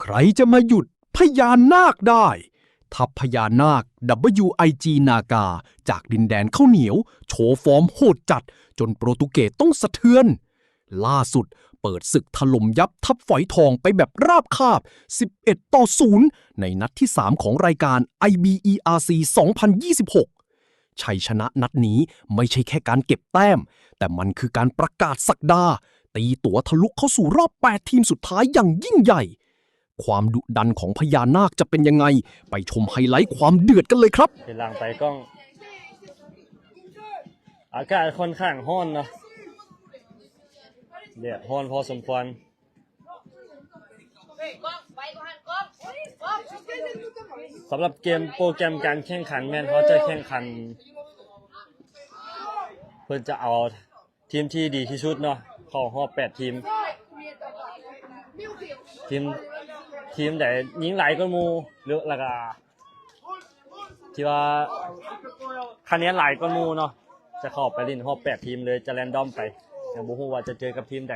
ใครจะมาหยุดพญานาคได้ ทัพพญานาค ดับเบิลยูไอจี นากา จากดินแดนข้าวเหนียว โชว์ฟอร์มโหดจัด จนโปรตุเกสต้องสะเทือน ล่าสุดเปิดศึกถล่มยับทัพฝอยทองไปแบบราบคาบ สิบเอ็ดต่อศูนย์ ในนัดที่สามของรายการ ไอบีอีอาร์ซี สองพันยี่สิบหก ชัยชนะนัดนี้ไม่ใช่แค่การเก็บแต้ม แต่มันคือการประกาศศักดา ตีตั๋วทะลุเข้าสู่รอบแปดทีมสุดท้ายอย่างยิ่งใหญ่ ความดุดันของพญานาคจะเป็นยังไง ไปชมไฮไลท์ความเดือดกันเลยครับ เป็นหลังไปกล้อง อากาศค่อนข้างร้อนเนาะ แดดร้อนพอสมควร สำหรับเกมโปรแกรมการแข่งขันแม่นเขาจะแข่งขัน เพิ่นจะเอาทีมที่ดีที่สุดเนาะ เข้ารอบแปดทีม ทีม ทีมใดยิงหลายกว่าหมู่ หรือ แล้วก็ ที่ว่าคะแนนหลายกว่าหมู่เนาะ จะเข้าไปเล่นรอบแปดทีมเลย จะแรนดอมไป ยังบ่ฮู้ว่าจะเจอกับทีมใด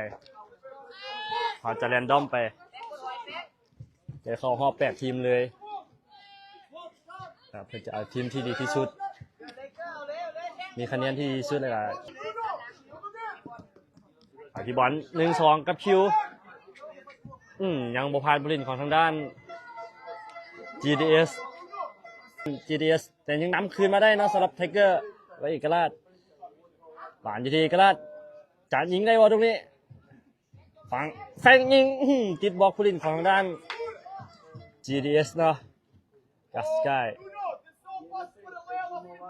เขาจะแรนดอมไป จะเข้ารอบแปดทีมเลย ครับ เพิ่นจะเอาทีมที่ดีที่สุด มีคะแนนที่ดีที่สุด แล้วก็ ไปที่บอล หนึ่งสอง กับคิว อืม ยังบ่ผ่านผู้เล่นของทางด้าน จีดีเอส จีดีเอส แต่ยังนำคืนมาได้เนาะ สำหรับไทเกอร์ และเอกราช บาลอยู่ที่เอกราช จะยิงได้บ่ตรงนี้ ฟัง แฟงยิง อื้อหือ ติดบล็อกผู้เล่นของทางด้าน จีดีเอส เนาะ กาสกาย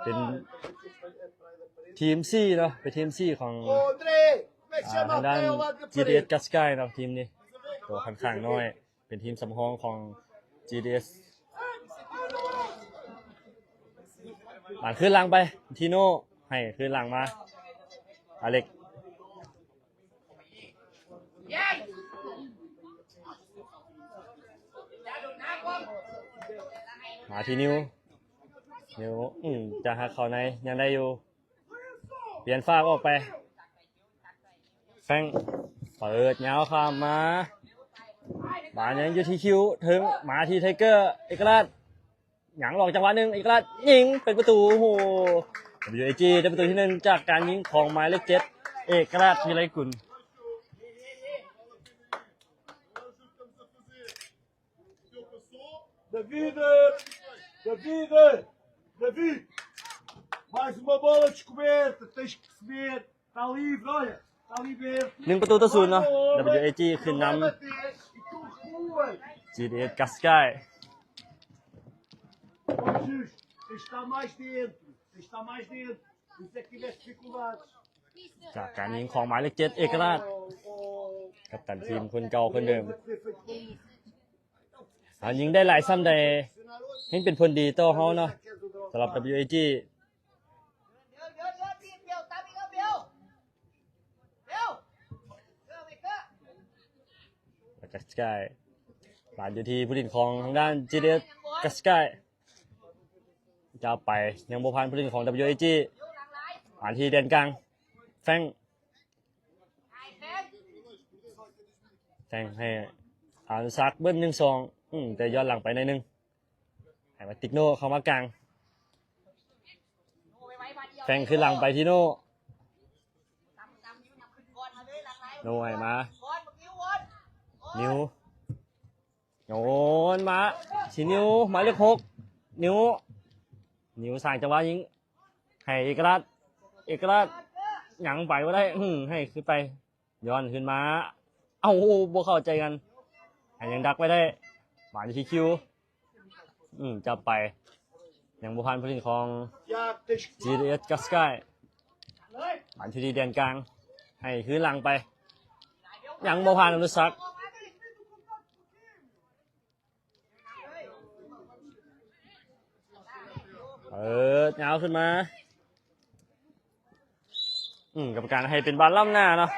เป็นทีมซีเนาะ เป็นทีมซีของ อ่า ทางด้าน จีดีเอส กาสกายเนาะ ทีมนี้ ตัวค่อนข้างน้อย เป็นทีมสำรองของ จีดีเอส บาลคืนหลังไป ทีโน่ ให้คืนหลังมา อเล็ก มาที่นิว นิว อืม จะหักเข้าใน ยังได้อยู่ เปลี่ยนฟากออกไป แฟง เปิดยาวข้ามมา บาลยังอยู่ที่คิว ถึง มาที่ไทเกอร์ เอกราช หยังหลอกจังหวะหนึ่ง เอกราชยิงเป็นประตู โอ้โห ดับเบิลยูเอจี ได้ประตูที่หนึ่งจากการยิงของหมายเลขเจ็ด เอกราช วิไลกุล David! David! David! Mais uma bola descoberta, tens que perceber. Está livre, olha. Está livre. หนึ่งประตูต่อศูนย์เนาะ ดับเบิลยูเอจี ขึ้นนำ จีดีเอส กาสกาย Ó, Jesus, tens de estar mais dentro. Tens de estar mais dentro. Por isso é que tiveste dificuldades. จากการยิงของหมายเลขเจ็ด เอกราช กัปตันทีมคนเก่าคนเดิม หายิงได้หลายซ้ำใด แฮ่งเป็นผลดีต่อเฮาเนาะ สำหรับ ดับเบิลยูเอจี กาสกาย บาลอยู่ที่ผู้เล่นของทางด้าน จีดีเอส กาสกาย จะเอาไป ยังบ่ผ่านผู้เล่นของ ดับเบิลยูเอจี บาลที่แดนกลาง แฟง แฟงให้อนุสัก เบิ้ล หนึ่งสอง อืม แต่ย้อนหลังไปหน่อยหนึ่ง ให้มาติกโน่เข้ามากลาง แฟงคืนหลังไปที่โน่ โน่ให้มา นิว โยนมาที่นิว หมายเลขหก นิว นิวสร้างจังหวะยิง ให้เอกราช เอกราช ยังไปบ่ได้ อื้อหือ ให้ขึ้นไป ย้อนขึ้นมา เอ้า โอ้โห บ่เข้าใจกัน ให้ยังดักไว้ได้ บาลอยู่ที่คิว อืม จับไป ยังบ่ผ่านผู้เล่นของ จีดีเอส กาสกาย บาลที่ดีแดนกลาง ให้คืนหลังไป ยังบ่ผ่านอนุสัก เปิดยาวขึ้นมา อืม กรรมการให้เป็นบาลล้ำหน้าเนาะ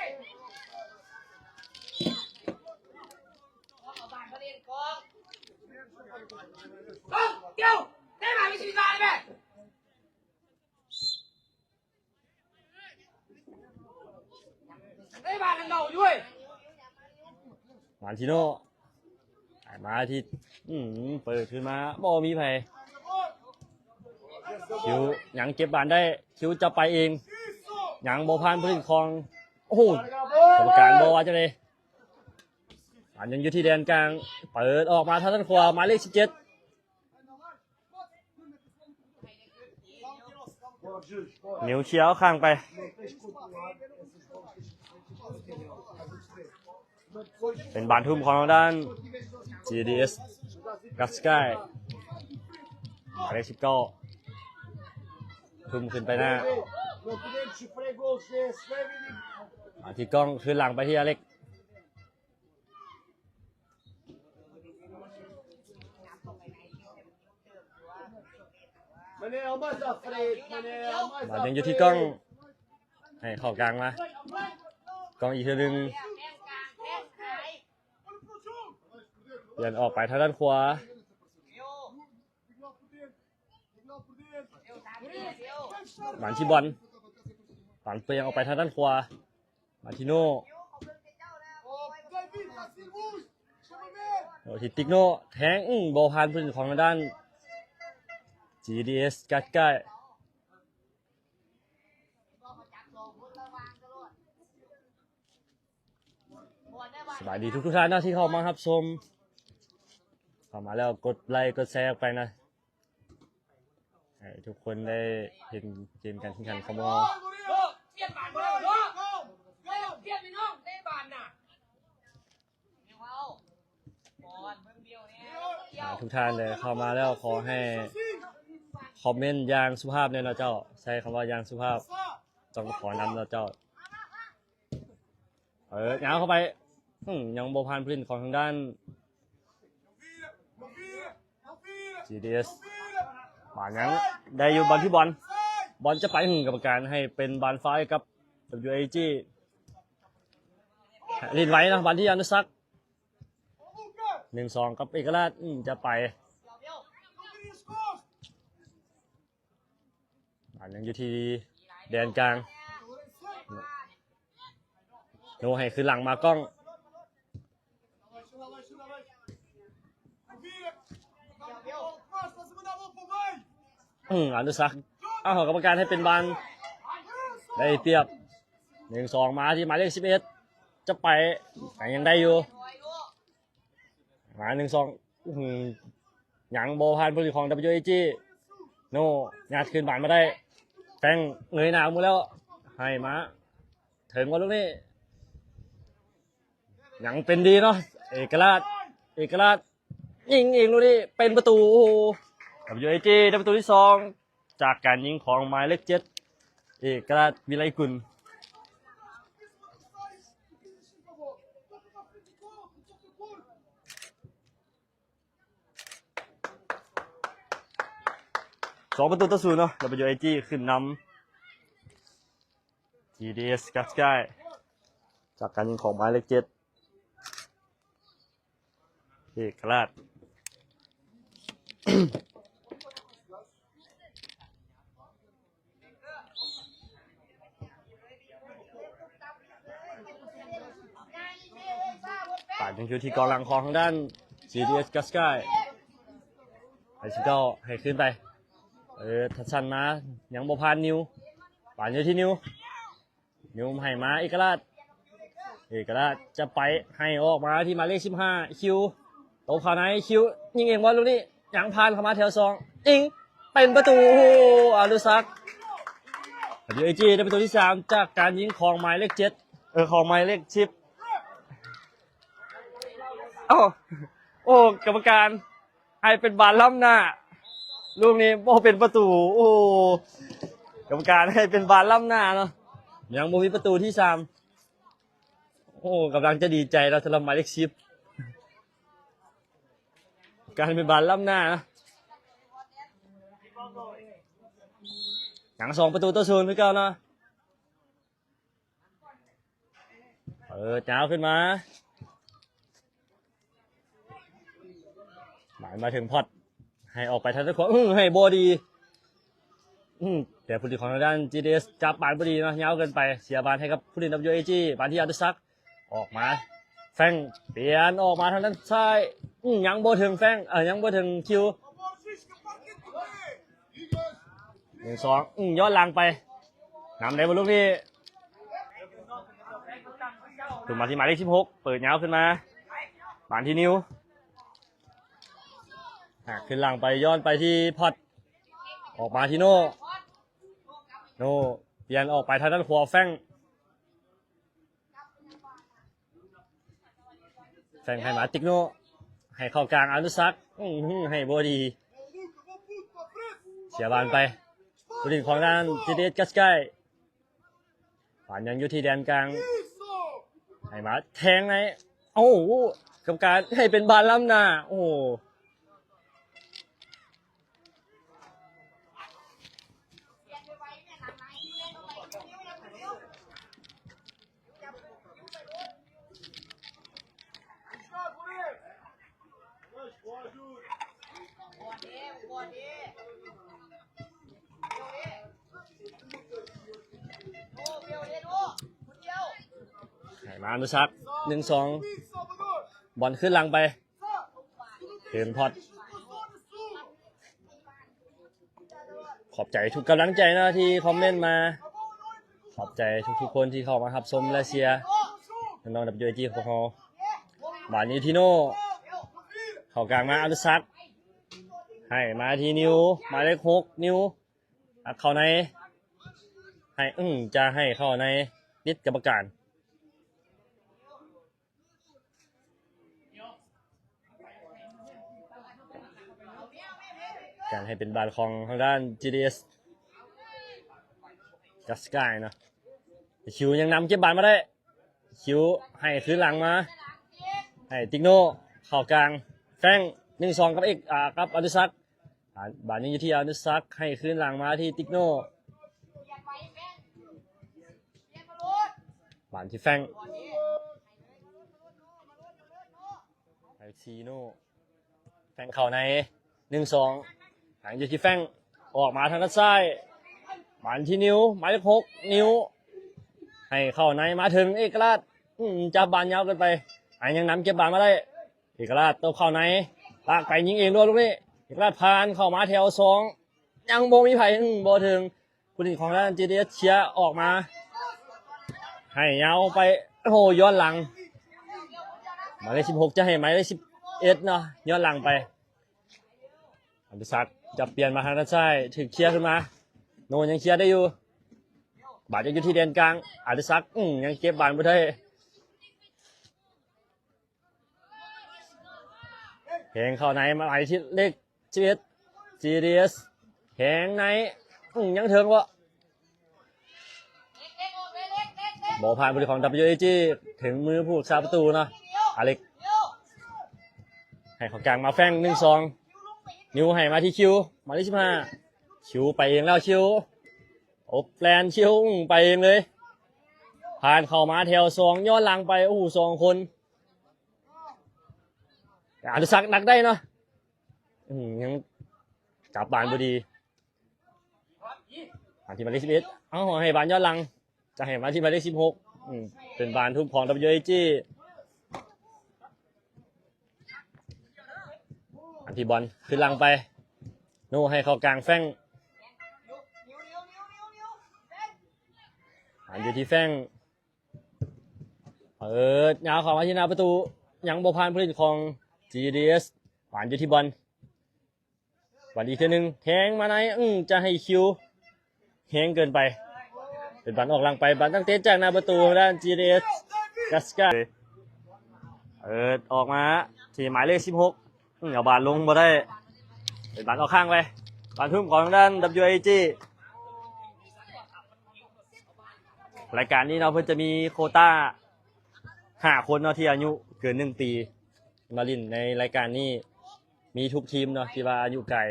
มาร์ทิโน่ ມາທີ່ ອືມ ເປີດຂຶ້ນມາ ບໍ່ມີໃຜ. ຄິວຍັງເກັບບານໄດ້ ຄິວຈະໄປເອງ ຍັງບໍ່ຜ່ານຜູ້ຫຼິ້ນຂອງ ໂອ້ໂຫ ກຳມະການບໍ່ວ່າຈັ່ງໃດ. ບານຍັງຢູ່ທີ່ແດນກາງ ເປີດອອກມາທາງດ້ານຂວາ ໝາຍເລກສິບເຈັດ ນິວເຄຍເອົາຂ້າງໄປ ເປັນບານທຸ່ມຂອງທາງດ້ານ ຈີດີເອສ ກັດສະກາຍ ໝາຍເລກສິບເກົ້າ ທຸ່ມຂຶ້ນໄປໜ້າ ມາທີ່ກ້ອງ ຄືນຫຼັງໄປທີ່ອາເລັກ ບານຍັງຢູ່ທີ່ກ້ອງ ໃຫ້ເຂົ້າກາງມາ ກ້ອງອີກເທື່ອໜຶ່ງ ປ່ຽນອອກໄປທາງດ້ານຂວາ ບານທີ່ບອນ ບານປ່ຽນອອກໄປທາງດ້ານຂວາ ມາທີໂນ ໂອ ທີ່ຕິກໂນ ແທງ ອືມ ບໍ່ຜ່ານຜູ້ຫຼິ້ນຂອງທາງດ້ານ ຈີດີເອສ ກັດສະກາຍ. ສະບາຍດີທຸກໆທ່ານເນາະ ທີ່ເຂົ້າມາຮັບຊົມ ເຂົ້າມາແລ້ວກົດໄລກົດແຊອອກໄປນະ ໃຫ້ທຸກຄົນໄດ້ເຫັນເກມການແຂ່ງຂັນຂອງພວກເຮົາ. ອ່າ ທຸກທ່ານເດີ ເຂົ້າມາແລ້ວ ຂໍໃຫ້ຄອມເມັນຢ່າງສຸພາບແດ່ເນາະເຈົ້າ ໃຊ້ຄຳວ່າຢ່າງສຸພາບ ຕ້ອງຂໍນຳເນາະເຈົ້າ. ເອີ ຍາວເຂົ້າໄປ ອືມ ຍັງບໍ່ຜ່ານຜູ້ຫຼິ້ນຂອງທາງດ້ານ ຈີດີເອສ ບານຍັງໄດ້ຢູ່ ບານທີ່ບອນ ບອນຈະໄປ ອືມ ກຳມະການໃຫ້ເປັນບານຟາວໃຫ້ກັບ ດັບເບິນຢູເອຈີ ຫຼິ້ນໄວເນາະ ບານທີ່ອະນຸສັກ ໜຶ່ງສອງ ກັບເອກະລາດ ອືມ ຈະໄປ ບານຍັງຢູ່ທີ່ແດນກາງ ໂນໃຫ້ຄືນຫຼັງມາກ້ອງ ອືມ ອະນຸສັກ ເອົາ ກຳມະການໃຫ້ເປັນບານ ໄດ້ປຽບ ໜຶ່ງສອງ ມາທີ່ໝາຍເລກສິບເອັດ ຈະໄປ ແຕ່ຍັງໄດ້ຢູ່ ມາ ໜຶ່ງສອງ ອືມ ຍັງບໍ່ຜ່ານຜູ້ຫຼິ້ນຂອງ ດັບເບິນຢູເອຈີ ໂນ ຍາດຄືນບານມາໄດ້ ແຟງເງີຍໜ້າອອກມາແລ້ວ ໃຫ້ມາ ເຖິງວ່າລູກນີ້ ຍັງເປັນດີເນາະ ເອກະລາດ ເອກະລາດ ຍິງເອງລູກນີ້ ເປັນປະຕູ ໂອ້ໂຫ ດັບເບິນຢູເອຈີ ໄດ້ປະຕູທີສອງ ຈາກການຍິງຂອງໝາຍເລກເຈັດ ເອກະລາດ ວິໄລກຸນ. ສອງປະຕູຕໍ່ສູນເນາະ ດັບເບິນຢູເອຈີ ຂຶ້ນນຳ ຈີດີເອສ ກັດສະກາຍ ຈາກການຍິງຂອງໝາຍເລກເຈັດ ເອກະລາດ. ປານຍັງຢູ່ທີ່ກອງຫຼັງຂອງທາງດ້ານ ຈີດີເອສ ກັດສະກາຍ ໃຫ້ຊິເຈົ້າໃຫ້ຄືນໄປ ເອີ ທັດສັນມາ ຍັງບໍ່ຜ່ານນິວ ປານຢູ່ທີ່ນິວ ນິວໃຫ້ມາເອກະລາດ ເອກະລາດຈະໄປ ໃຫ້ອອກມາທີ່ໝາຍເລກສິບຫ້າ ຄິວ ຕົບເຂົ້າໃນ ຄິວ ຍິງເອງບອນລູກນີ້ ຍັງຜ່ານເຂົ້າມາແຖວສອງ ຍິງ ເປັນປະຕູ ໂອ້ໂຫ ອະນຸສັກ ດີເອຈີ ໄດ້ປະຕູທີສາມ ຈາກການຍິງຂອງໝາຍເລກເຈັດ ເອີ ຂອງໝາຍເລກສິບ ເອົ້າ ໂອ້ ກຳມະການໃຫ້ເປັນບານລ້ຳໜ້າ ລູກນີ້ບໍ່ເປັນປະຕູ ໂອ້ ກຳມະການໃຫ້ເປັນບານລ້ຳໜ້າເນາະ ຍັງບໍ່ມີປະຕູທີສາມ ໂອ້ ກຳລັງຈະດີໃຈແລ້ວ ສຳລັບໝາຍເລກສິບ ການເປັນບານລ້ຳໜ້ານະ ຍັງສອງປະຕູຕໍ່ສູນຄືເກົ່າເນາະ ເປີດຍາວຂຶ້ນມາ ໝາຍມາເຖິງພອດ ໃຫ້ອອກໄປທາງດ້ານຂວາ ອື ໃຫ້ບໍ່ດີ ອື ແຕ່ຜູ້ຫຼິ້ນຂອງທາງດ້ານ ຈີດີເອສ ຈັບບານບໍ່ດີເນາະ ຍາວເກີນໄປ ເສຍບານໃຫ້ກັບຜູ້ຫຼິ້ນ ດັບເບິນຢູເອຈີ ບານທີ່ອະນຸສັກ ອອກມາ ແຟງປ່ຽນອອກມາທາງດ້ານຊ້າຍ ອືມ ຍັງບໍ່ເຖິງແຟງ ເອີ ຍັງບໍ່ເຖິງຄິວ ໜຶ່ງສອງ ອືມ ຍ້ອນຫຼັງໄປ ນຳໄດ້ບໍ່ລູກນີ້ ຂຶ້ນມາທີ່ໝາຍເລກສິບຫົກ ເປີດຍາວຂຶ້ນມາ ບານທີ່ນິວ ຫາກຂຶ້ນຫຼັງໄປ ຍ້ອນໄປທີ່ພອດ ອອກມາທີ່ໂນ່ ໂນ່ປ່ຽນອອກໄປທາງດ້ານຂວາ ແຟງ ແຟງໃຫ້ມາຕິກໂນ່ ໃຫ້ເຂົ້າກາງອະນຸສັກ ອືມ ໃຫ້ບໍ່ດີ ເສຍບານໄປ ຜູ້ຫຼິ້ນຂອງທາງດ້ານ ຈີດີເອສ ກັດສະກາຍ ບານຍັງຢູ່ທີ່ແດນກາງ ໃຫ້ມາແທງໃຫ້ ໂອ້ໂຫ ກຳມະການໃຫ້ເປັນບານລ້ຳໜ້າ ໂອ້ໂຫ ໃຫ້ມາອະນຸສັກ ໜຶ່ງສອງ ບອນຄືນຫຼັງໄປ ເຫັນພອດ ຂອບໃຈທຸກກຳລັງໃຈເນາະທີ່ຄອມເມັນມາ ຂອບໃຈທຸກໆຄົນທີ່ເຂົ້າມາຮັບຊົມ ແລະ ເຊຍນ້ອງໆ ດັບເບິນຢູເອຈີ ຂອງເຮົາ ບານນີ້ທີ່ໂນ່ ເຂົ້າກາງມາອະນຸສັກ ໃຫ້ມາທີ່ນິວ ໝາຍເລກຫົກ ນິວ ອັດເຂົ້າໃນ ໃຫ້ ອືມ ຈະໃຫ້ເຂົ້າໃນ ຕິດກຳມະການ ການໃຫ້ເປັນບານຂອງທາງດ້ານ ຈີດີເອສ ກັດສະກາຍເນາະ ຄິວຍັງນຳເກັບບານມາໄດ້ ຄິວໃຫ້ຄືນຫຼັງມາ ໃຫ້ຕິກໂນ່ ເຂົ້າກາງ ແຟງ ໜຶ່ງສອງ ກັບເອກ ອາ ກັບອະນຸສັກ ບານຍັງຢູ່ທີ່ອະນຸສັກ ໃຫ້ຄືນຫຼັງມາທີ່ຕິກໂນ່ ບານທີ່ແຟງ ໃຫ້ຊີໂນ່ ແຟງເຂົ້າໃນ ໜຶ່ງສອງ ໃຫ້ຢູ່ທີ່ແຟງ ອອກມາທາງດ້ານຊ້າຍ ບານທີ່ນິວ ໝາຍເລກຫົກ ນິວ ໃຫ້ເຂົ້າໃນ ມາເຖິງເອກະລາດ ອືມ ຈັບບານຍາວເກີນໄປ ໃຫ້ຍັງນຳເກັບບານມາໄດ້ ເອກະລາດຕົບເຂົ້າໃນ ລາກໄປຍິງເອງດ້ວຍລູກນີ້ ເອກະລາດຜ່ານເຂົ້າມາແຖວສອງ ຍັງບໍ່ມີໃຜ ອືມ ບໍ່ເຖິງ ຜູ້ຫຼິ້ນຂອງທາງດ້ານ ຈີດີເອສ ເຊຍອອກມາ ໃຫ້ຍາວໄປ ໂອ້ໂຫ ຍ້ອນຫຼັງ ໝາຍເລກສິບຫົກ ຈະໃຫ້ໝາຍເລກສິບເອັດເນາະ ຍ້ອນຫຼັງໄປ ອະນຸສັກ ຈັບປ່ຽນມາທາງດ້ານຊ້າຍ ຖືກເຄຍຂຶ້ນມາ ໂນ ຍັງເຄຍໄດ້ຢູ່ ບານຍັງຢູ່ທີ່ແດນກາງ ອະນຸສັກ ອືມ ຍັງເກັບບານບໍ່ໄດ້ ແທງເຂົ້າໃນ ໝາຍເລກສິບເອັດ ຈີດີເອສ ແທງໃນ ອືມ ຍັງເຖິງບໍ່ ບໍ່ຜ່ານຜູ້ຫຼິ້ນຂອງ ດັບເບິນຢູເອຈີ ເຖິງມືຜູ້ຮັກສາປະຕູເນາະ ອາເລັກ ໃຫ້ເຂົ້າກາງມາແຟງ ໜຶ່ງສອງ ນິວໃຫ້ມາທີ່ຄິວ ໝາຍເລກສິບຫ້າ ຄິວໄປເອງແລ້ວ ຄິວ ໂອບແລນ ຄິວ ອືມ ໄປເອງເລີຍ ຜ່ານເຂົ້າມາແຖວສອງ ຍ້ອນຫຼັງໄປ ໂອ້ໂຫ ສອງຄົນ ອະນຸສັກ ດັກໄດ້ເນາະ ອືມ ຍັງຈັບບານບໍ່ດີ ອັນທີ່ໝາຍເລກສິບເອັດ ເອົາ ໃຫ້ບານຍ້ອນຫຼັງ ຈະໃຫ້ມາທີ່ໝາຍເລກສິບຫົກ ອືມ ເປັນບານທຸບຂອງ ດັບເບິນຢູເອຈີ ອັນທີ່ບອນຄືນຫຼັງໄປ ໂນ ໃຫ້ເຂົ້າກາງ ແຟງ ອັນຢູ່ທີ່ແຟງ ເປີດຍາວເຂົ້າມາທີ່ໜ້າປະຕູ ຍັງບໍ່ຜ່ານຜູ້ຫຼິ້ນຂອງ ຈີດີເອສ ບານຢູ່ທີ່ບອນ ບານອີກເທື່ອໜຶ່ງ ແທງມາໃນ ອືມ ຈະໃຫ້ຄິວ ແຮງເກີນໄປ ເປັນບານອອກຫຼັງໄປ ບານຕັ້ງເຕະຈາກໜ້າປະຕູທາງດ້ານ ຈີດີເອສ ກັດສະກາຍ ເປີດອອກມາທີ່ໝາຍເລກສິບຫົກ ອືມ ເອົາບານລົງບໍ່ໄດ້ ເປັນບານອອກຂ້າງໄປ ບານທຸບຂອງທາງດ້ານ ດັບເບິນຢູເອຈີ ລາຍການນີ້ເນາະ ເພິ່ນຈະມີໂຄຕ້າຫ້າຄົນເນາະ ທີ່ອາຍຸເກີນໜຶ່ງປີ ມາຫຼິ້ນໃນລາຍການນີ້ ມີທຸກທີມເນາະ ທີ່ວ່າອາຍຸກາຍ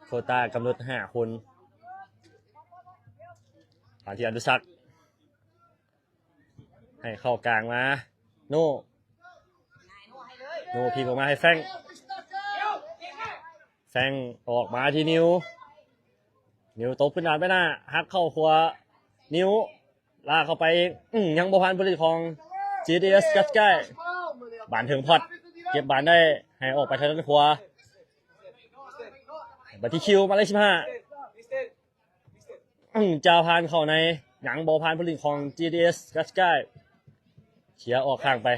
ໂຄຕ້າກຳນົດຫ້າຄົນ ມາທີ່ອະນຸສັກ ໃຫ້ເຂົ້າກາງມາ ໂນ ໂນ ພິກອອກມາໃຫ້ແຟງ ແຟງອອກມາທີ່ນິວ ນິວຕົບຂຶ້ນໜ້າໄປໜ້າ ຫັກເຂົ້າຂວາ ນິວລາກເຂົ້າໄປ ອືມ ຍັງບໍ່ຜ່ານຜູ້ຫຼິ້ນຂອງ ຈີດີເອສ ກາສກາຍ ບານເຖິງພອດ ເກັບບານໄດ້ ໃຫ້ອອກໄປທາງດ້ານຂວາ ໄປທີ່ຄິວ ໝາຍເລກສິບຫ້າ ອືມ ຈາວຜ່ານເຂົ້າໃນ ຍັງບໍ່ຜ່ານຜູ້ຫຼິ້ນຂອງຈີດີເອສ ກາສກາຍ ເຄຍອອກຂ້າງໄປ.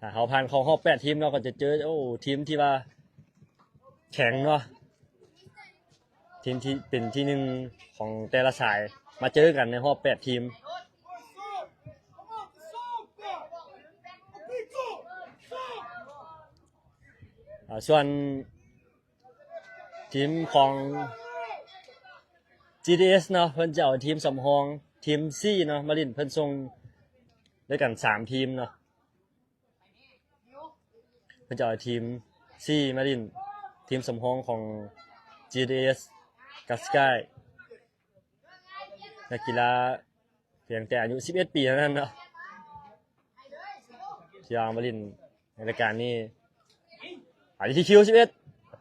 ຖ້າເຮົາຜ່ານເຂົ້າຮອບແປດທີມເນາະ ກໍຈະເຈີ ໂອ້ ທີມທີ່ວ່າແຂງເນາະ ທີມທີ່ເປັນທີໜຶ່ງຂອງແຕ່ລະສາຍ ມາເຈີກັນໃນຮອບແປດທີມ. ອາ ສ່ວນທີມຂອງຈີດີເອສເນາະ ເພິ່ນຈະເອົາທີມສຳຮອງ ທີມຊີເນາະ ມາຫຼິ້ນ. ເພິ່ນສົ່ງດ້ວຍກັນສາມທີມເນາະ. ເພິ່ນຈະເອົາທີມຊີມາຫຼິ້ນ ທີມສຳຮອງຂອງຈີດີເອສ ກາສກາຍ ນັກກິລາພຽງແຕ່ອາຍຸສິບເອັດປີເທົ່ານັ້ນເນາະ ທີ່ເອົາມາຫຼິ້ນໃນລາຍການນີ້. ໄປທີ່ຄິວສິບເອັດ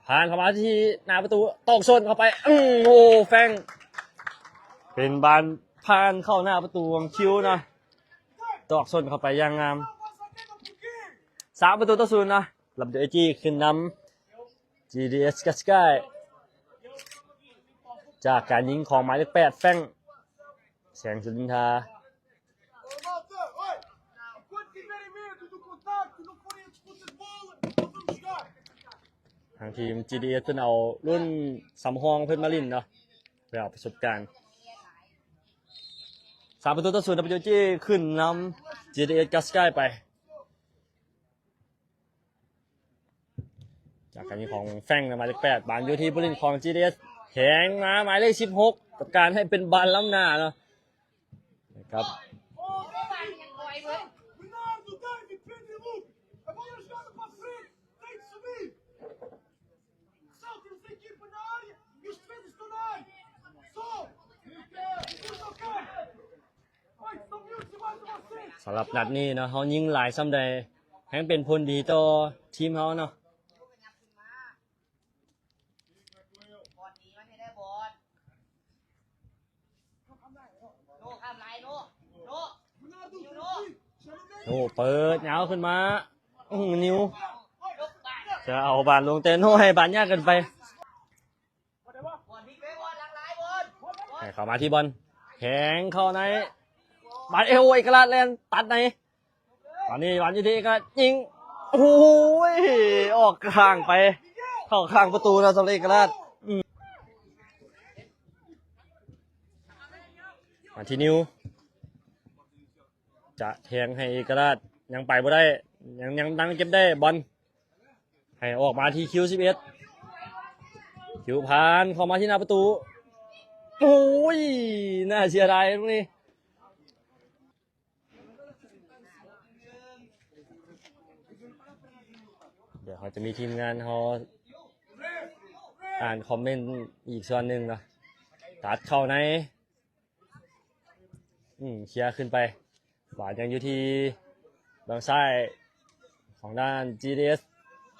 ຜ່ານເຂົ້າມາທີ່ໜ້າປະຕູ ຕອກສົ້ນເຂົ້າໄປ ອືມ ໂອ້ ແຟງ ເປັນບານຜ່ານເຂົ້າໜ້າປະຕູຂອງຄິວເນາະ ຕອກສົ້ນເຂົ້າໄປຢ່າງງາມ. ສາມປະຕູຕໍ່ສູນເນາະ ລັບໂດເອຈີ ຂຶ້ນນຳ ຈີດີເອສ ກາສກາຍ ຈາກການຍິງຂອງໝາຍເລກແປດ ແຟງ ແສງສຸລິນທາ. ທາງທີມຈີດີເອສເພິ່ນເອົາລຸ້ນສຳຮອງເພິ່ນມາຫຼິ້ນເນາະ ເພື່ອເອົາປະສົບການ. ສາມປະຕູຕໍ່ສູນ ດັບເບິນຢູຈີ ຂຶ້ນນຳ ຈີດີເອສ ກາສກາຍໄປ. ຈາກການຍິງຂອງແຟງ ໝາຍເລກແປດ ບານຢູ່ທີ່ຜູ້ຫຼິ້ນຂອງຈີດີເອສ ແທງມາໝາຍເລກສິບຫົກ ຈັດການໃຫ້ເປັນບານລ້ຳໜ້າເນາະ ກັບ ສຳລັບນັດນີ້ເນາະ ເຮົາຍິງຫຼາຍສ່ຳໃດ ແຮ່ງເປັນຜົນດີຕໍ່ທີມເຮົາເນາະ. ໂນ ເປີດຍາວຂຶ້ນມາ ອື້ ນິວ ຈະເອົາບານລົງ ແຕ່ໂນໃຫ້ບານຍາກເກີນໄປ. ໃຫ້ເຂົ້າມາທີ່ບອນ ແທງເຂົ້າໃນ ບານເອກະລາດ ເອກະລາດແລ່ນຕັດໃນ ຕອນນີ້ບານຢູ່ທີ່ເອກະລາດ ຍິງ ໂອ້ຍ ອອກຂ້າງໄປ ເຂົ້າຂ້າງປະຕູນະ ສຳລັບເອກະລາດ. ອືມ ມາທີ່ນິວ ຈະແທງໃຫ້ເອກະລາດ ຍັງໄປບໍ່ໄດ້ ຍັງ ຍັງຕັ້ງເກັບໄດ້ ບອນ ໃຫ້ອອກມາທີ່ຄິວສິບເອັດ ຄິວຜ່ານເຂົ້າມາທີ່ໜ້າປະຕູ ໂອ້ຍ ໜ້າເສຍດາຍລູກນີ້. ດຽວເຮົາຈະມີທີມງານເຮົາອ່ານຄອມເມັນອີກສ່ວນໜຶ່ງເນາະ ຕັດເຂົ້າໃນ ອືມ ເຄຍຂຶ້ນໄປ ບານຍັງຢູ່ທີ່ເບື້ອງຊ້າຍຂອງດ້ານຈີດີເອສ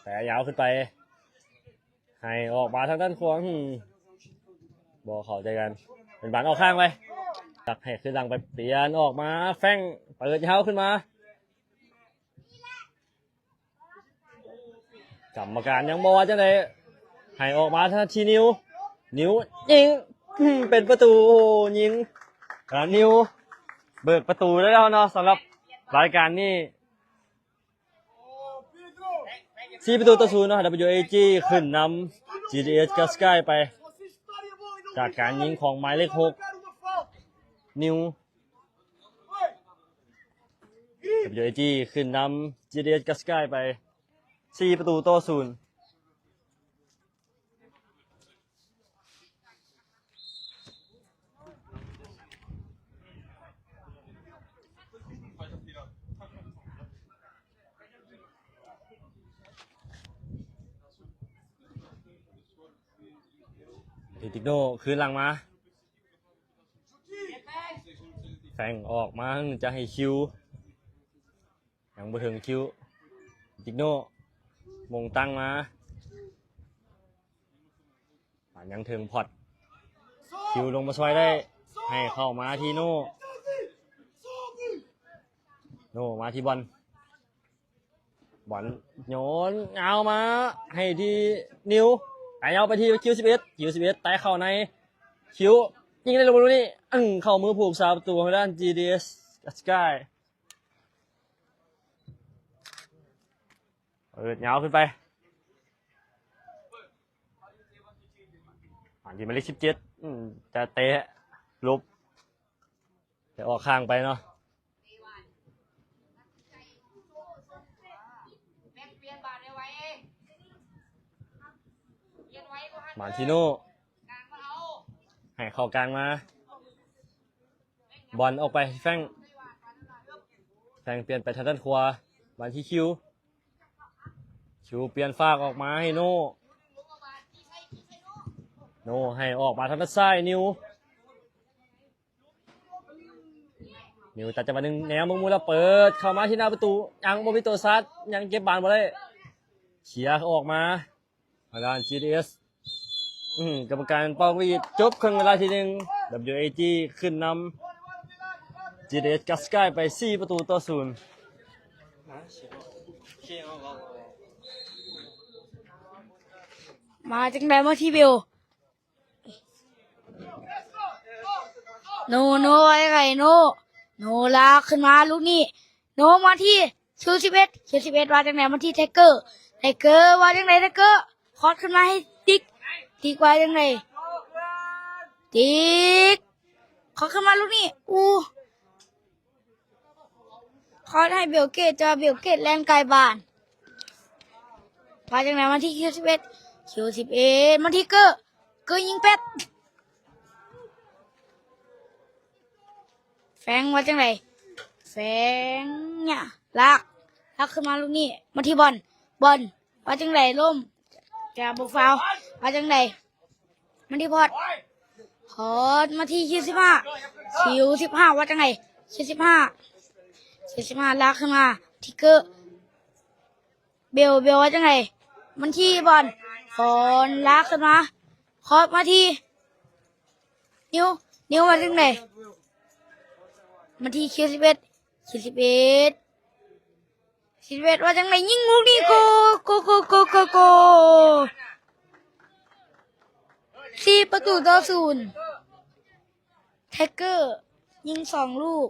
ແຕ່ຍາວຂຶ້ນໄປ ໃຫ້ອອກມາທາງດ້ານຂວາ ອືມ ບໍ່ເຂົ້າໃຈກັນ ເປັນບານອອກຂ້າງໄປ ຈັກໃຫ້ຄືນຫຼັງໄປ ປ່ຽນອອກມາ ແຟງ ເປີດຍາວຂຶ້ນມາ ກຳມະການຍັງບໍ່ວ່າຈັ່ງໃດ ໃຫ້ອອກມາທາງທີ່ນິວ ນິວຍິງ ອືມ ເປັນປະຕູ ໂອ້ ຍິງ ອາ ນິວເບີກປະຕູໄດ້ແລ້ວເນາະ ສຳລັບລາຍການນີ້. ສີ່ປະຕູຕໍ່ສູນເນາະ ດັບເບິນຢູເອຈີ ຂຶ້ນນຳ ຈີດີເອສ ກາສກາຍໄປ ຈາກການຍິງຂອງໝາຍເລກຫົກ ນິວ ດັບເບິນຢູເອຈີ ຂຶ້ນນຳ ຈີດີເອສ ກາສກາຍໄປ ສີ່ປະຕູຕໍ່ສູນ. ເຮຕິກໂນ ຄືນຫຼັງມາ ແຟງອອກມາ ຈະໃຫ້ຄິວ ຍັງບໍ່ເຖິງຄິວ ເຮຕິກໂນ ມົງຕັ້ງມາ ບານຍັງເຖິງພອດ ຄິວລົງມາຊ່ວຍໄດ້ ໃຫ້ເຂົ້າມາທີ່ໂນ ໂນມາທີ່ບອນ ບອນໂຍນຍາວມາໃຫ້ທີ່ນິວ ໄຕເອົາໄປທີ່ຄິວສິບເອັດ ຄິວສິບເອັດ ໄຕເຂົ້າໃນ ຄິວຍິງໄດ້ລູກນີ້ ອຶ້ງ ເຂົ້າມືຜູ້ຮັກສາປະຕູຂອງດ້ານ GDS Sky ເປີດຍາວຂຶ້ນໄປ ອັນທີ່ໝາຍເລກສິບເຈັດ ອືມ ຈະເຕະຫຼົບ ແຕ່ອອກຂ້າງໄປເນາະ ມາທິໂນ ໃຫ້ເຂົ້າກາງມາ ບອນອອກໄປແຟງ ແຟງປ່ຽນໄປທາງດ້ານຂວາ ມາທີ່ຄິວ ຄິວປ່ຽນຟາກອອກມາໃຫ້ໂນ ໂນໃຫ້ອອກມາທາງດ້ານຊ້າຍ ນິວ ນິວຕັດຈັງຫວະໜຶ່ງແນວເບິ່ງມຸມແລ້ວເປີດເຂົ້າມາທີ່ໜ້າປະຕູ ຍັງບໍ່ມີໂຕຊາດ ຍັງເກັບບານບໍ່ໄດ້ ເຄຍອອກມາທາງດ້ານ GDS ອືມ ກຳມະການເປົ່າຫວີດ ຈົບເຄິ່ງເວລາທີໜຶ່ງ WAG ຂຶ້ນນຳ GDS Sky ໄປສີ່ປະຕູຕໍ່ສູນ ມາຈັ່ງໃດມາທີ່ເບວ ໂນ ໂນ ວ່າຈັ່ງໃດໂນ ໂນລາກຂຶ້ນມາລູກນີ້ ໂນມາທີ່ຄິວສິບເອັດ ຄິວສິບເອັດ ວ່າຈັ່ງໃດມາທີ່ໄທເກີ ໄທເກີ ວ່າຈັ່ງໃດໄທເກີ ຄອດຂຶ້ນມາໃຫ້ຕິກ ຕິກວ່າຈັ່ງໃດ ຕິກ ຄອດຂຶ້ນມາລູກນີ້ ອູ ຄອດໃຫ້ເບວເກດ ແຕ່ວ່າເບວເກດແລ່ນໄກບານ ວ່າຈັ່ງໃດມາທີ່ຄິວສິບເອັດ ຄິວສິບເອັດ ມາທີ່ເກີ ເກີຍິງແປດ ແຟງວ່າຈັ່ງໃດ ແຟງ ຍາ ລາກ ລາກຂຶ້ນມາລູກນີ້ ມາທີ່ບອນ ບອນ ວ່າຈັ່ງໃດ ລົ້ມ ແຕ່ບໍ່ຟາວ ວ່າຈັ່ງໃດ ມາທີ່ພອດ ພອດມາທີ່ຄິວສິບຫ້າ ຄິວສິບຫ້າ ວ່າຈັ່ງໃດ ຄິວສິບຫ້າ ຄິວສິບຫ້າ ລາກຂຶ້ນມາ ທິກເກີ ເບວ ເບວວ່າຈັ່ງໃດ ມັນທີ່ບອນ ບອນລາກຂຶ້ນມາ ຄອດມາທີ່ນິວ ນິວວ່າຈັ່ງໃດ ມາທີ່ຄິວສິບເອັດ ຄິວສິບເອັດ ສິບເອັດ ວ່າຈັ່ງໃດ ຍິງລູກນີ້ ໂກ ໂກ ໂກ ໂກ ໂກ ໂກ ສີ່ປະຕູຕໍ່ສູນ ແທັກເກີຍິງສອງລູກ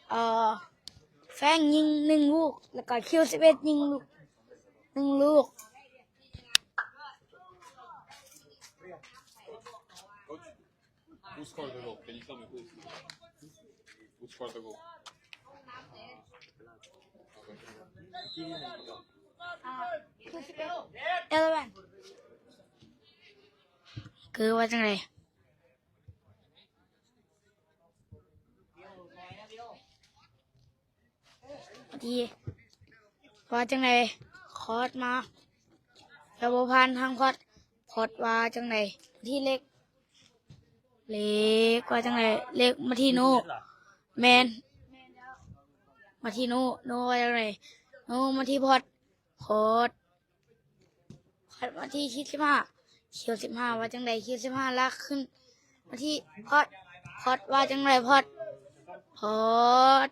ເອີ ແຟງຍິງໜຶ່ງລູກ ແລ້ວກໍຄິວສິບເອັດຍິງລູກ ໜຶ່ງລູກ Who scored the goal? Can you tell me who? Who scored the goal? ເອີເວັນ ຄືວ່າຈັ່ງໃດ ທີ່ວ່າຈັ່ງໃດ ຄອດມາ ແລ້ວບໍ່ຜ່ານທາງພອດ ພອດວ່າຈັ່ງໃດ ທີ່ເລັກ ເລັກວ່າຈັ່ງໃດ ເລັກມາທີ່ໂນ ແມ່ນ ມາທີ່ໂນ ໂນວ່າຈັ່ງໃດ ໂນມາທີ່ພອດ ພອດ ພອດມາທີ່ຄິວສິບຫ້າ ຄິວສິບຫ້າ ວ່າຈັ່ງໃດ ຄິວສິບຫ້າ ລາກຂຶ້ນມາທີ່ພອດ ພອດວ່າຈັ່ງໃດ ພອດ ພອດ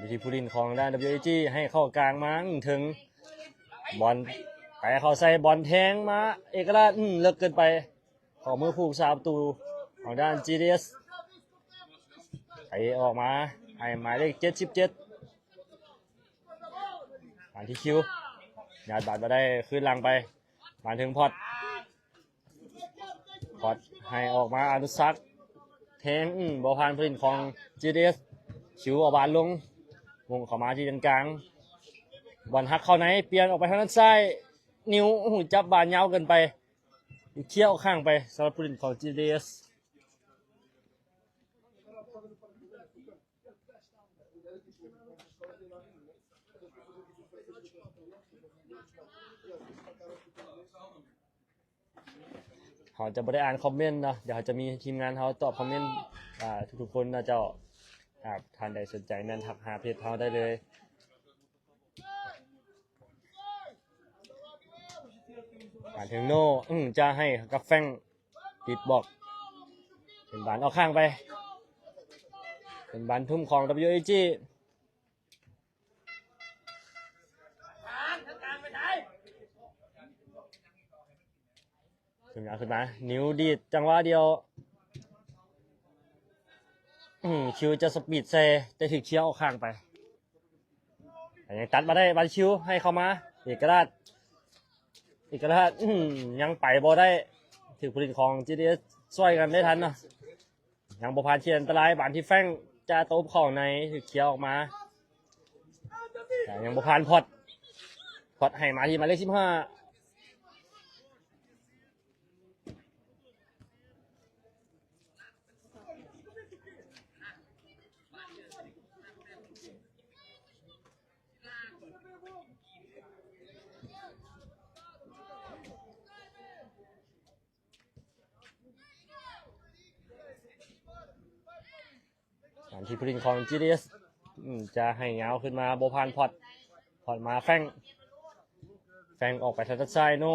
ວິທີຜູ້ຫຼິ້ນຂອງດ້ານ WAG ໃຫ້ເຂົ້າກາງມາເຖິງ ບອນໄປເຂົ້າໃສ່ ບອນແທງມາ ເອກະລາດ ອືມ ເລິກເກີນໄປ ເຂົ້າມືຜູ້ຮັກສາປະຕູຂອງດ້ານ GDS ໄປອອກມາໃຫ້ໝາຍເລກເຈັດສິບເຈັດ ມາທີ່ຄິວ ຍາດບາດມາໄດ້ ຄືນຫຼັງໄປ ມາເຖິງພອດ ພອດໃຫ້ອອກມາອະນຸສັກ ແທງ ອືມ ບໍ່ຜ່ານຜູ້ຫຼິ້ນຂອງ GDS ຄິວເອົາບານລົງ ມຸ່ງເຂົ້າມາທີ່ເສັ້ນກາງ ບອນຫັກເຂົ້າໃນ ປ່ຽນອອກໄປທາງດ້ານຊ້າຍ ນິວ ໂອ້ໂຫ ຈັບບານຍາວເກີນໄປ ເຄຍອອກຂ້າງໄປ ສຳລັບຜູ້ຫຼິ້ນຂອງ GDS. ເຮົາຈະບໍ່ໄດ້ອ່ານຄອມເມັນເນາະ ດຽວເຮົາຈະມີທີມງານເຮົາຕອບຄອມເມັນ ອ່າ ທຸກໆຄົນເນາະເຈົ້າ. ຫາກທ່ານໃດສົນໃຈແມ່ນທັກຫາເພຈເຮົາໄດ້ເລີຍ. ມາເຖິງໂນ ອື ຈະໃຫ້ກັບແຟງ ຕິດບລັອກ ເປັນບານອອກຂ້າງໄປ ເປັນບານທຸ່ມຂອງ WAG. ຂຶ້ນມາ ຂຶ້ນມາ ນິວດີດຈັງຫວະດຽວ ອື ຄິວຈະສະປີດໃສ່ ແຕ່ຖືກເຄຍອອກຂ້າງໄປ ແຕ່ຍັງຕັດມາໄດ້ ບານຄິວໃຫ້ເຂົ້າມາ ເອກະລາດ ເອກະລາດ ອື ຍັງໄປບໍ່ໄດ້ ຖືກຜູ້ຫຼິ້ນຂອງ GDS ຊ່ວຍກັນໄດ້ທັນເນາະ. ຍັງບໍ່ຜ່ານເຂດອັນຕະລາຍ ບານທີ່ແຟງຈະຕົບເຂົ້າໃນ ຖືກເຄຍອອກມາ ແຕ່ຍັງບໍ່ຜ່ານພອດ ພອດໃຫ້ມາທີ່ໝາຍເລກສິບຫ້າ ການທີ່ຜູ້ຫຼິ້ນຂອງ GDS ອືມ ຈະໃຫ້ຍາວຂຶ້ນມາ ບໍ່ຜ່ານພອດ ພອດມາແຟງ ແຟງອອກໄປທາງດ້ານຊ້າຍ ໂນ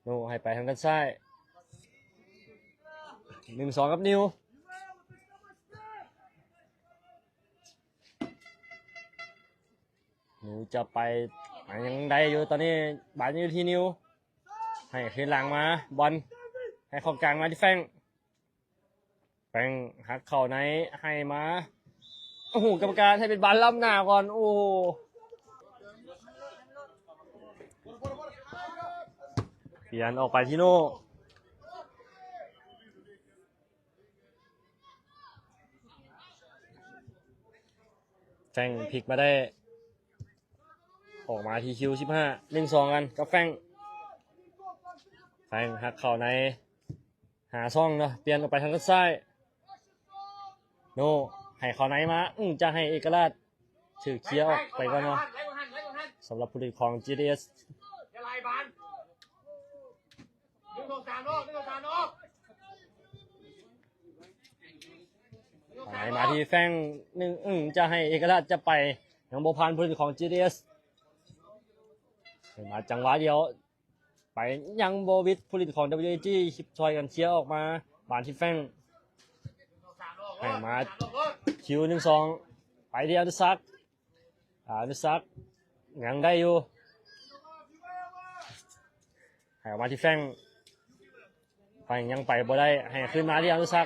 ໂນໃຫ້ໄປທາງດ້ານຊ້າຍ ໜຶ່ງສອງ ກັບນິວ. ນິວຈະໄປ ຍັງໄດ້ຢູ່ ຕອນນີ້ບານຢູ່ທີ່ນິວ ໃຫ້ຄືນຫຼັງມາ ບອນໃຫ້ເຂົ້າກາງມາທີ່ແຟງ ແຟງຫັກເຂົ້າໃນ ໃຫ້ມາ ໂອ້ໂຫ ກຳມະການໃຫ້ເປັນບານລ້ຳໜ້າກ່ອນ ໂອ້ໂຫ ປ່ຽນອອກໄປທີ່ໂນ ແຟງພິກມາໄດ້ ອອກມາທີ່ຄິວສິບຫ້າ ໜຶ່ງສອງ ກັນກັບແຟງ ແຟງຫັກເຂົ້າໃນ ຫາຊ່ອງເນາະ ປ່ຽນອອກໄປທາງດ້ານຊ້າຍ ໂນ ໃຫ້ເຂົ້າໃນມາ ອື ຈະໃຫ້ເອກະລາດ ຖືກເຄຍອອກໄປກ່ອນເນາະ ສຳລັບຜູ້ຫຼິ້ນຂອງ GDS. ໃຫ້ມາທີ່ແຟງ ໜຶ່ງ ອືມ ຈະໃຫ້ເອກະລາດຈະໄປ ຍັງບໍ່ຜ່ານຜູ້ຫຼິ້ນຂອງ GDS ໃຫ້ມາຈັງຫວະດຽວ ໄປຍັງບໍ່ວິດ ຜູ້ຫຼິ້ນຂອງ WAG ຊິຊ່ອຍກັນເຄຍອອກມາ ບານທີ່ແຟງ ໃຫ້ມາ ຄິວ ໜຶ່ງສອງ ໄປທີ່ອະນຸສັກ ອານຸສັກ ຍັງໄດ້ຢູ່ ໃຫ້ອອກມາທີ່ແຟງ ແຟງຍັງໄປບໍ່ໄດ້ ໃຫ້ຄືນມາທີ່ອະນຸສັກ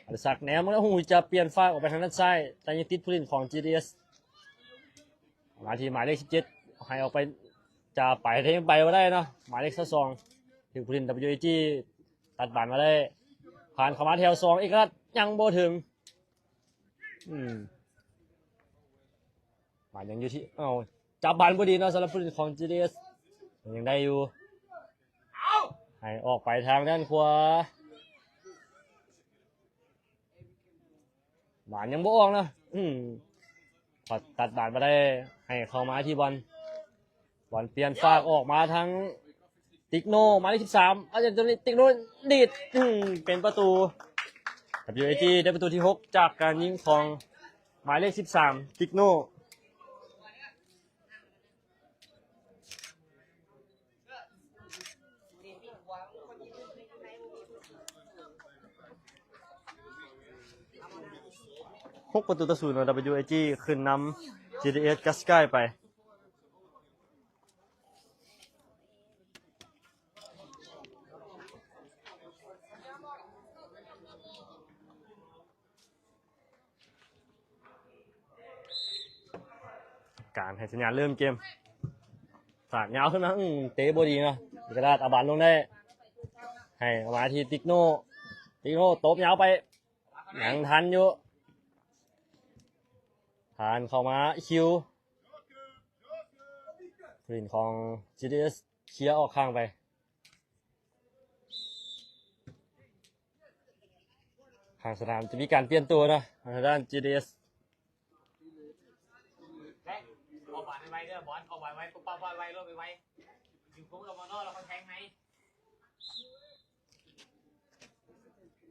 ອະນຸສັກແນມມາແລ້ວ ໂອ້ໂຫ ຈະປ່ຽນຟາກອອກໄປທາງດ້ານຊ້າຍ ແຕ່ຍັງຕິດຜູ້ຫຼິ້ນຂອງ GDS ມາທີ່ໝາຍເລກສິບເຈັດ ໃຫ້ອອກໄປ ຈະໄປ ແຕ່ຍັງໄປບໍ່ໄດ້ເນາະ ໝາຍເລກຊາວສອງ ຖືກຜູ້ຫຼິ້ນ WAG ຕັດບານມາໄດ້ ຜ່ານເຂົ້າມາແຖວສອງ ເອກະລາດ ຍັງບໍ່ເຖິງ ອືມ ບານຍັງຢູ່ທີ່ ເອົ້າ ຈັບບານບໍ່ດີເນາະ ສຳລັບຜູ້ຫຼິ້ນຂອງ GDS ຍັງໄດ້ຢູ່ ໃຫ້ອອກໄປທາງດ້ານຂວາ ບານຍັງບໍ່ອອກເນາະ ອືມ ຕັດບານມາໄດ້ ໃຫ້ເຂົ້າມາທີ່ບອນ ບອນປ່ຽນຟາກອອກມາທາງຕິກໂນ ໝາຍເລກສິບສາມ ອາຈານໂຕນີ້ ຕິກໂນດີດ ອືມ ເປັນປະຕູ WAG ໄດ້ປະຕູທີຫົກ ຈາກການຍິງຂອງໝາຍເລກສິບສາມ ຕິກໂນ. ຫົກປະຕູຕໍ່ສູນ ເນາະ WAG ຂຶ້ນນຳ GDS ກັບ Sky ໄປ. ການໃຫ້ສັນຍານເລີ່ມເກມ ສາດຍາວຂຶ້ນມາ ອືມ ເຕະບໍ່ດີເນາະ ເອກະລາດເອົາບານລົງໄດ້ ໃຫ້ເອົາມາທີ່ຕິກໂນ ຕິກໂນຕົບຍາວໄປ ຍັງທັນຢູ່ ຜ່ານເຂົ້າມາ ຄິວ ຜູ້ຫຼິ້ນຂອງ GDS ເຄຍອອກຂ້າງໄປ ຂ້າງສະໜາມຈະມີການປ່ຽນຕົວເນາະ ທາງດ້ານ GDS ອອກບານໄວໆເດີ ບອນອອກບານໄວ ປຸບປັບໄວໆ ໂລດໄວໆ ຢູ່ຄຸມກັບມານອກ ແລ້ວກໍແທງໃນ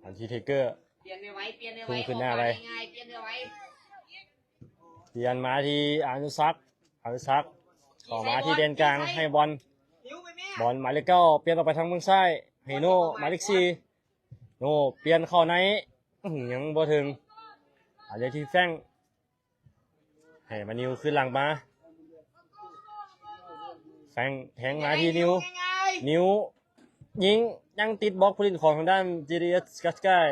ອັນທີ່ເທເກີ ປ່ຽນໄວໆ ປ່ຽນໄວໆ ອອກບານງ່າຍໆ ປ່ຽນໄວໆ ປ່ຽນມາທີ່ອານຸສັກ ອານຸສັກ ເຂົ້າມາທີ່ແດນກາງ ໃຫ້ບອນ ບອນໝາຍເລກເກົ້າ ປ່ຽນອອກໄປທາງເບື້ອງຊ້າຍ ໃຫ້ໂນ ໝາຍເລກສີ່ ໂນ ປ່ຽນເຂົ້າໃນ ອື ຍັງບໍ່ເຖິງ ອາເລທີ່ແຟງ ໃຫ້ມານິວ ຄືນຫຼັງມາ ແຟງແທງມາທີ່ນິວ ນິວຍິງ ຍັງຕິດບລັອກຜູ້ຫຼິ້ນຂອງທາງດ້ານ ຈີດີເອສ ກັດສະກາຍ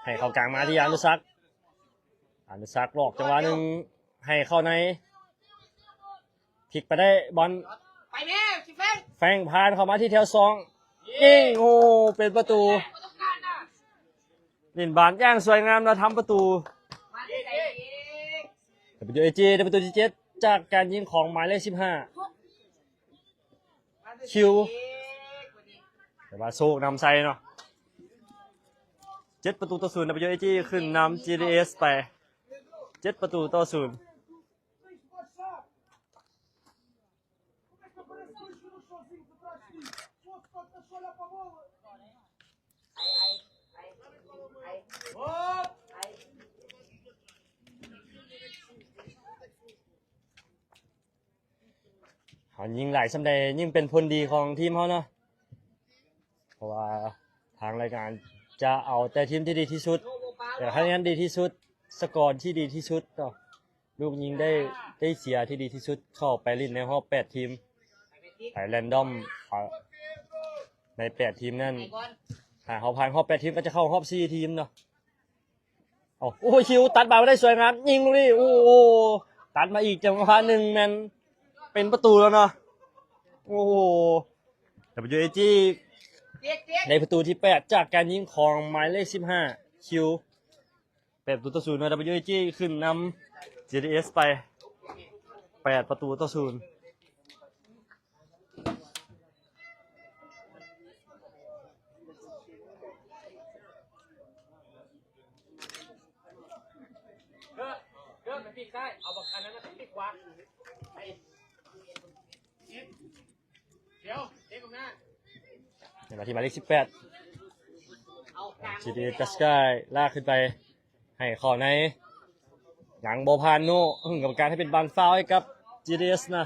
ໃຫ້ເຂົ້າກາງມາທີ່ອານຸສັກ ອານຸສັກຫຼອກຈັງຫວະໜຶ່ງ ໃຫ້ເຂົ້າໃນ ພລິກໄປໄດ້ບອນ ໄປແມ່ ຊິແຟງ ແຟງຜ່ານເຂົ້າມາທີ່ແຖວສອງ ຍິງ ໂອ້ ເປັນປະຕູ ເຫຼັ້ນບານຢ່າງສວຍງາມ ແລະ ທຳປະຕູ ດັບເບິນຢູເອຈີ ໄດ້ປະຕູທີເຈັດ ຈາກການຍິງຂອງໝາຍເລກສິບຫ້າ ຄິວ ແຕ່ວ່າໂຊກນຳໃສ່ເນາະ ເຈັດປະຕູຕໍ່ສູນ ດັບເບິນຢູເອຈີ ຂຶ້ນນຳ ຈີດີເອສ ໄປ ເຈັດປະຕູຕໍ່ສູນ. Hop! ເຮົາຍິງຫຼາຍສ່ຳໃດ ຍິ່ງເປັນຜົນດີຂອງທີມເຮົາເນາະ ເພາະວ່າທາງລາຍການຈະເອົາແຕ່ທີມທີ່ດີທີ່ສຸດ ແຕ່ຄະແນນດີທີ່ສຸດ ສະກອນທີ່ດີທີ່ສຸດເນາະ ລູກຍິງໄດ້ ໄດ້ເສຍທີ່ດີທີ່ສຸດ ເຂົ້າໄປຫຼິ້ນໃນຮອບແປດທີມ ໄປແຣນດອມ ເອົາ ໃນແປດທີມນັ້ນ ຖ້າເຮົາຜ່ານຮອບແປດທີມ ກໍຈະເຂົ້າຮອບສີ່ທີມເນາະ. ເອົາ ໂອ້ຍ ຄິວຕັດບານມາໄດ້ສວຍງາມ ຍິງລູກນີ້ ໂອ້ໂຫ ຕັດມາອີກຈັງຫວະໜຶ່ງ ແມ່ນເປັນປະຕູແລ້ວເນາະ ໂອ້ໂຫ ດັບເບິນຢູເອຈີ ໄດ້ປະຕູທີແປດ ຈາກການຍິງຂອງໝາຍເລກສິບຫ້າ ຄິວ ແປດປະຕູຕໍ່ສູນ ດັບເບິນຢູເອຈີ ຂຶ້ນນຳ ຈີດີເອສ ໄປ ແປດປະຕູຕໍ່ສູນ. ເກີດ ເກີດ ໄປປີກຊ້າຍ ເອົາບັກອັນນັ້ນນະ ໄປປີກຂວາ ໄປ ດຽວ ເກັບອອກໜ້າ ໃນນາທີໝາຍເລກສິບແປດ ເອົາກາງ ຈີດີເອສ ກັດສະກາຍ ລາກຂຶ້ນໄປ ໃຫ້ເຂົ້າໃນ ຍັງບໍ່ຜ່ານໂນ ອືມ ກຳມະການໃຫ້ເປັນບານຟາວໃຫ້ກັບ ຈີດີເອສ ນະ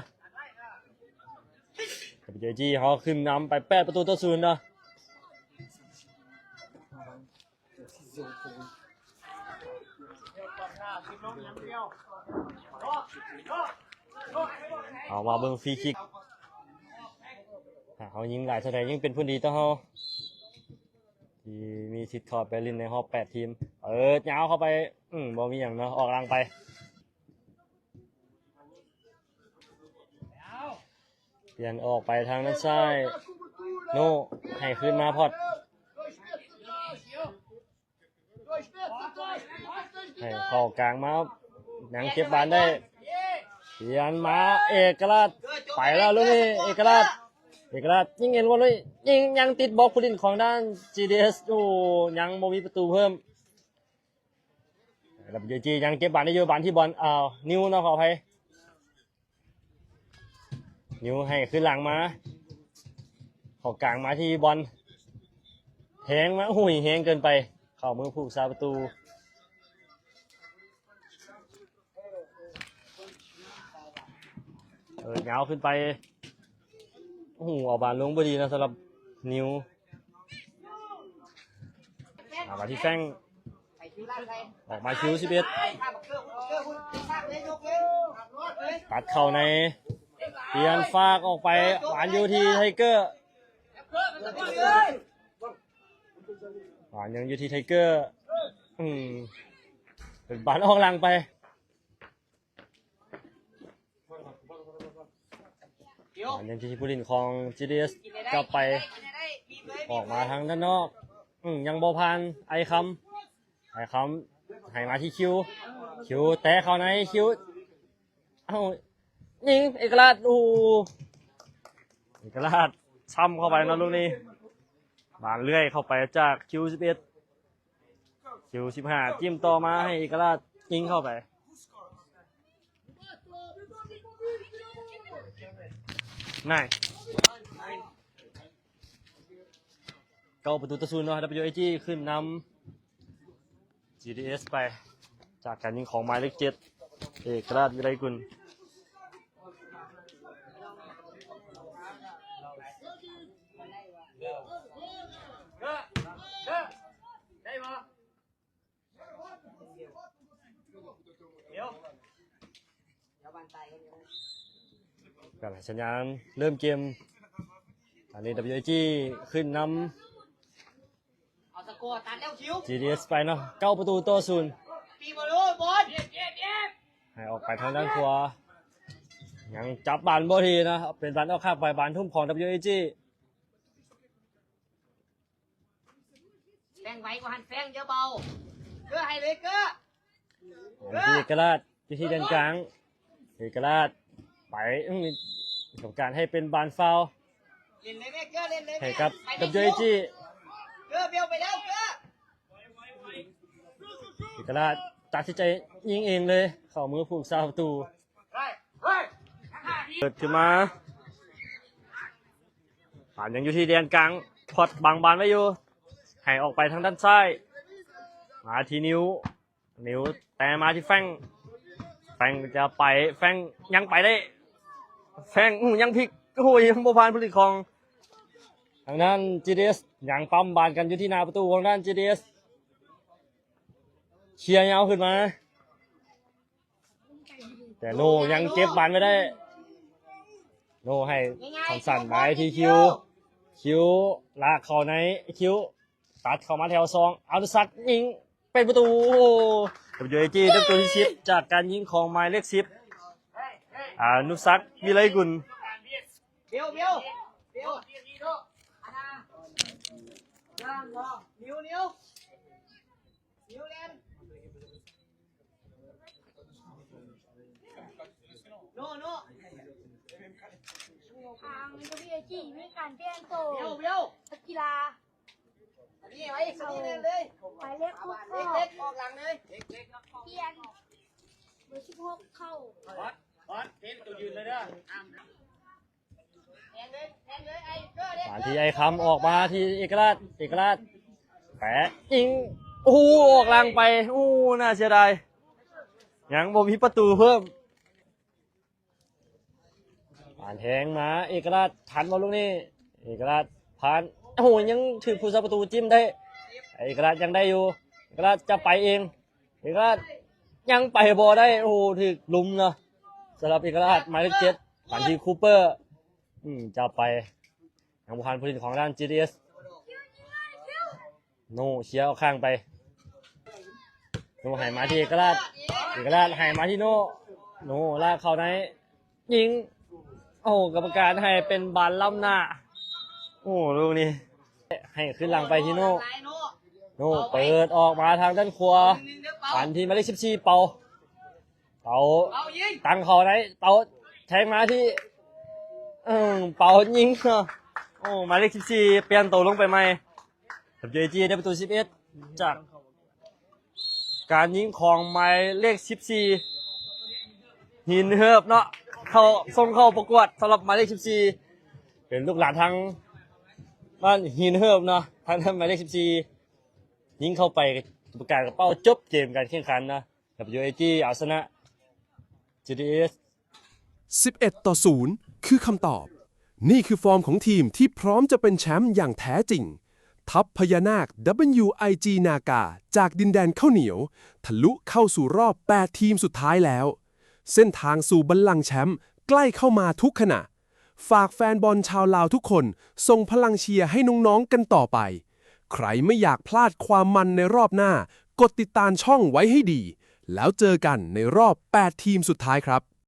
ເອສຈີ ເຮົາຂຶ້ນນຳໄປແປດປະຕູຕໍ່ສູນເນາະ ເອົາມາເບິ່ງຟຣີຄິກ ຖ້າເຮົາຍິງຫຼາຍເທົ່າໃດ ຍິ່ງເປັນຜົນດີຕໍ່ເຮົາ ທີ່ມີສິດເຂົ້າໄປຫຼິ້ນໃນຮອບແປດທີມ ເປີດຍາວເຂົ້າໄປ ອືມ ບໍ່ມີຫຍັງເນາະ ອອກຫຼັງໄປ ປ່ຽນອອກໄປທາງດ້ານຊ້າຍ ໂນ ໃຫ້ຄືນມາພອດ ໃຫ້ເຂົ້າກາງມາ ຍັງເກັບບານໄດ້ ປ່ຽນມາເອກະລາດ ໄປແລ້ວລູກນີ້ ເອກະລາດ ເອກະລາດ ຍິງເຫັນບໍ່ລູກນີ້ ຍິງ ຍັງຕິດບລັອກຜູ້ຫຼິ້ນຂອງດ້ານ ຈີດີເອສ ໂອ້ ຍັງບໍ່ມີປະຕູເພີ່ມ ແລ້ວ ເອສຈີ ຍັງເກັບບານໄດ້ຢູ່ ບານທີ່ບອນ ເອີ ນິວເນາະ ຂໍອະໄພ ນິວໃຫ້ຄືນຫຼັງມາ ເຂົ້າກາງມາທີ່ບອນ ແທງມາ ໂອ້ຍ ແຮງເກີນໄປ ເຂົ້າມືຜູ້ຮັກສາປະຕູ ເອີ ຍາວຂຶ້ນໄປ ໂອ້ໂຫ ເອົາບານລົງບໍ່ດີນະ ສຳລັບນິວ ເອົາມາທີ່ແຟງ ອອກມາຄິວສິບເອັດ ຕັດເຂົ້າໃນ ປ່ຽນຟາກອອກໄປ ບານຢູ່ທີ່ໄທເກີ ບານຍັງຢູ່ທີ່ໄທເກີ ອືມ ເປັນບານອອກຫຼັງໄປ ບານຍັງທີ່ຜູ້ຫຼິ້ນຂອງ ຈີດີເອສ ກັບໄປ ອອກມາທາງດ້ານນອກ ອືມ ຍັງບໍ່ຜ່ານ ໄອຄຳ ໄອຄຳ ໃຫ້ມາທີ່ຄິວ ຄິວແຕະເຂົ້າໃນ ຄິວ ເອົາ ຍິງ ເອກະລາດ ໂອ້ ເອກະລາດ ຊ້ຳເຂົ້າໄປເນາະລູກນີ້ ບານເລື່ອຍເຂົ້າໄປຈາກຄິວສິບເອັດ ຄິວສິບຫ້າ ຈິ້ມຕໍ່ມາໃຫ້ເອກະລາດ ຍິງເຂົ້າໄປ ນາຍ ເກົ້າປະຕູຕໍ່ສູນເນາະ ດັບເບິນຢູເອຈີ ຂຶ້ນນຳ ຈີດີເອສ ໄປ ຈາກການຍິງຂອງໝາຍເລກເຈັດ ເອກະລາດ ວິໄລກຸນ ການໃຫ້ສັນຍານເລີ່ມເກມ. ຕອນນີ້ WAG ຂຶ້ນນຳ ເອົາສະກໍຕັດແລ້ວຄິວ GDS ໄປເນາະ ເກົ້າປະຕູຕໍ່ສູນ ປີມາໂລດບອນ ໃຫ້ອອກໄປທາງດ້ານຂວາ ຍັງຈັບບານບໍ່ດີເນາະ ເປັນບານອອກຂ້າງໄປ ບານທຸ່ມຂອງ WAG. ແຟງໄວກວ່າຫັ້ນ ແຟງຢ່າເບົາ ເກີໃຫ້ເລີຍເກີ ເອກະລາດຢູ່ທີ່ແດນກາງ ເອກະລາດໄປ ອື ຕ້ອງການໃຫ້ເປັນບານຟາວ ເລ່ນເລີຍແມ່ເກີ ເລ່ນເລີຍແມ່ ໃຫ້ກັບ WAG ເກີ ເບວໄປແລ້ວເກີ ເອກະລາດຕັດສິນໃຈຍິງເອງເລີຍ ເຂົ້າມືຜູ້ຮັກສາປະຕູ ເປີດຂຶ້ນມາ ບານຍັງຢູ່ທີ່ແດນກາງ ພອດບັງບານໄວ້ຢູ່ ໃຫ້ອອກໄປທາງດ້ານຊ້າຍ ມາທີ່ນິວ ນິວແຕ່ມາທີ່ແຟງ ແຟງຈະໄປ ແຟງຍັງໄປໄດ້ ແຟງ ໂອ້ ຍັງພລິກ ໂອ້ຍ ຍັງບໍ່ຜ່ານຜູ້ຫຼິ້ນຂອງທາງດ້ານ GDS ຍັງປ້ຳບານກັນຢູ່ທີ່ໜ້າປະຕູຂອງດ້ານ GDS ເຄຍຍາວຂຶ້ນມາ ແຕ່ໂນຍັງເກັບບານໄວ້ໄດ້ ໂນໃຫ້ສັ້ນໆມາທີ່ຄິວ ຄິວລາກເຂົ້າໃນ ຄິວຕັດເຂົ້າມາແຖວສອງ ອະນຸສັກຍິງເປັນປະຕູ ໂອ້ໂຫ WAG ໄດ້ປະຕູທີສິບ ຈາກການຍິງຂອງໝາຍເລກສິບ ອະນຸສັກ ວິໄລກຸນ. ເບວ ເບວ ເບວ ນິວ ນິວ ນິວແລ່ນ ໂນ ໂນ ທາງ WAG ມີການປ່ຽນໂຕ ເບວ ເບວ ນັກກິລາ ນີ້ໄວ້ ນີ້ແລ່ນເລີຍ ໝາຍເລກຫົກ ເລັກ ເລັກ ອອກຫຼັງເລີຍ ປ່ຽນ ເບີສິບຫົກເຂົ້າ ອອດ ອອດ ເປັນໂຕຢືນເລີຍເດີ ມາທີ່ໄອ້ຄຳ ອອກມາທີ່ເອກະລາດ ເອກະລາດ ແປະຍິງ ໂອ້ໂຫ ອອກຫຼັງໄປ ໂອ້ ໜ້າເສຍດາຍ ຍັງບໍ່ມີປະຕູເພີ່ມ ບານແທງມາ ເອກະລາດ ທັນບໍ່ລູກນີ້ ເອກະລາດ ຜ່ານ ໂອ້ໂຫ ຍັງຖືກຜູ້ຮັກສາປະຕູຈິ້ມໄດ້ ເອກະລາດຍັງໄດ້ຢູ່ ເອກະລາດຈະໄປເອງ ເອກະລາດຍັງໄປບໍ່ໄດ້ ໂອ້ໂຫ ຖືກລຸມເນາະ ສຳລັບເອກະລາດ ໝາຍເລກເຈັດ ປັນທີ່ຄູເປີ ອືມ ຈະໄປ ຍັງບໍ່ທັນຜູ້ຫຼິ້ນຂອງດ້ານ GDS ໂນເຄຍອອກຂ້າງໄປ ໂນໃຫ້ມາທີ່ເອກະລາດ ເອກະລາດໃຫ້ມາທີ່ໂນ ໂນລາກເຂົ້າໃນ ຍິງ ໂອ້ ກຳມະການໃຫ້ເປັນບານລ້ຳໜ້າ ໂອ້ ລູກນີ້ ໃຫ້ຄືນຫຼັງໄປທີ່ໂນ ໂນເປີດອອກມາທາງດ້ານຂວາ ປັນທີ່ໝາຍເລກສິບສີ່ ເປົາ ເປົາ ເປົາຍິງ ຕັ້ງເຂົ້າໃນ ເປົາແທງມາທີ່ ເອີ ເປົາຍິງ ໂອ້ ໝາຍເລກສິບສີ່ ປ່ຽນໂຕລົງໄປໃໝ່ WAG ໄດ້ປະຕູສິບເອັດ ຈາກ ການຍິງຂອງໝາຍເລກສິບສີ່ ຫີນເຮີບເນາະ ເຂົ້າ ສົ່ງເຂົ້າປະກວດສຳລັບໝາຍເລກສິບສີ່ ເປັນລູກຫຼານທາງບ້ານຫີນເຮີບເນາະ ທາງດ້ານໝາຍເລກສິບສີ່ ຍິງເຂົ້າໄປ ປະກາດກະເປົ້າ ຈົບເກມການແຂ່ງຂັນເນາະ WAG ເອົາຊະນະ GDS ສິບເອັດຕໍ່ສູນ ຄືຄຳຕອບ. ນີ້ຄືຟອມຂອງທີມທີ່ພ້ອມຈະເປັນແຊມຢ່າງແທ້ຈິງ. ທັບພະຍານາກ WIG ນາກາ ຈາກດິນແດນເຂົ້າໜຽວ ທະລຸເຂົ້າສູ່ຮອບແປດທີມສຸດທ້າຍແລ້ວ. ເສັ້ນທາງສູ່ບັນລັງແຊມໃກ້ເຂົ້າມາທຸກຂະນະ. ຝາກແຟນບອນຊາວລາວທຸກຄົນສົ່ງພະລັງເຊຍໃຫ້ນ້ອງໆກັນຕໍ່ໄປ. ໃຄຣໄມ່ຢາກພລາດຄວາມມັນໃນຮອບໜ້າ, ກົດຕິດຕາມຊ່ອງໄວ້ໃຫ້ດີ, ແລ້ວເຈີກັນໃນຮອບແປດທີມສຸດທ້າຍຄັບ.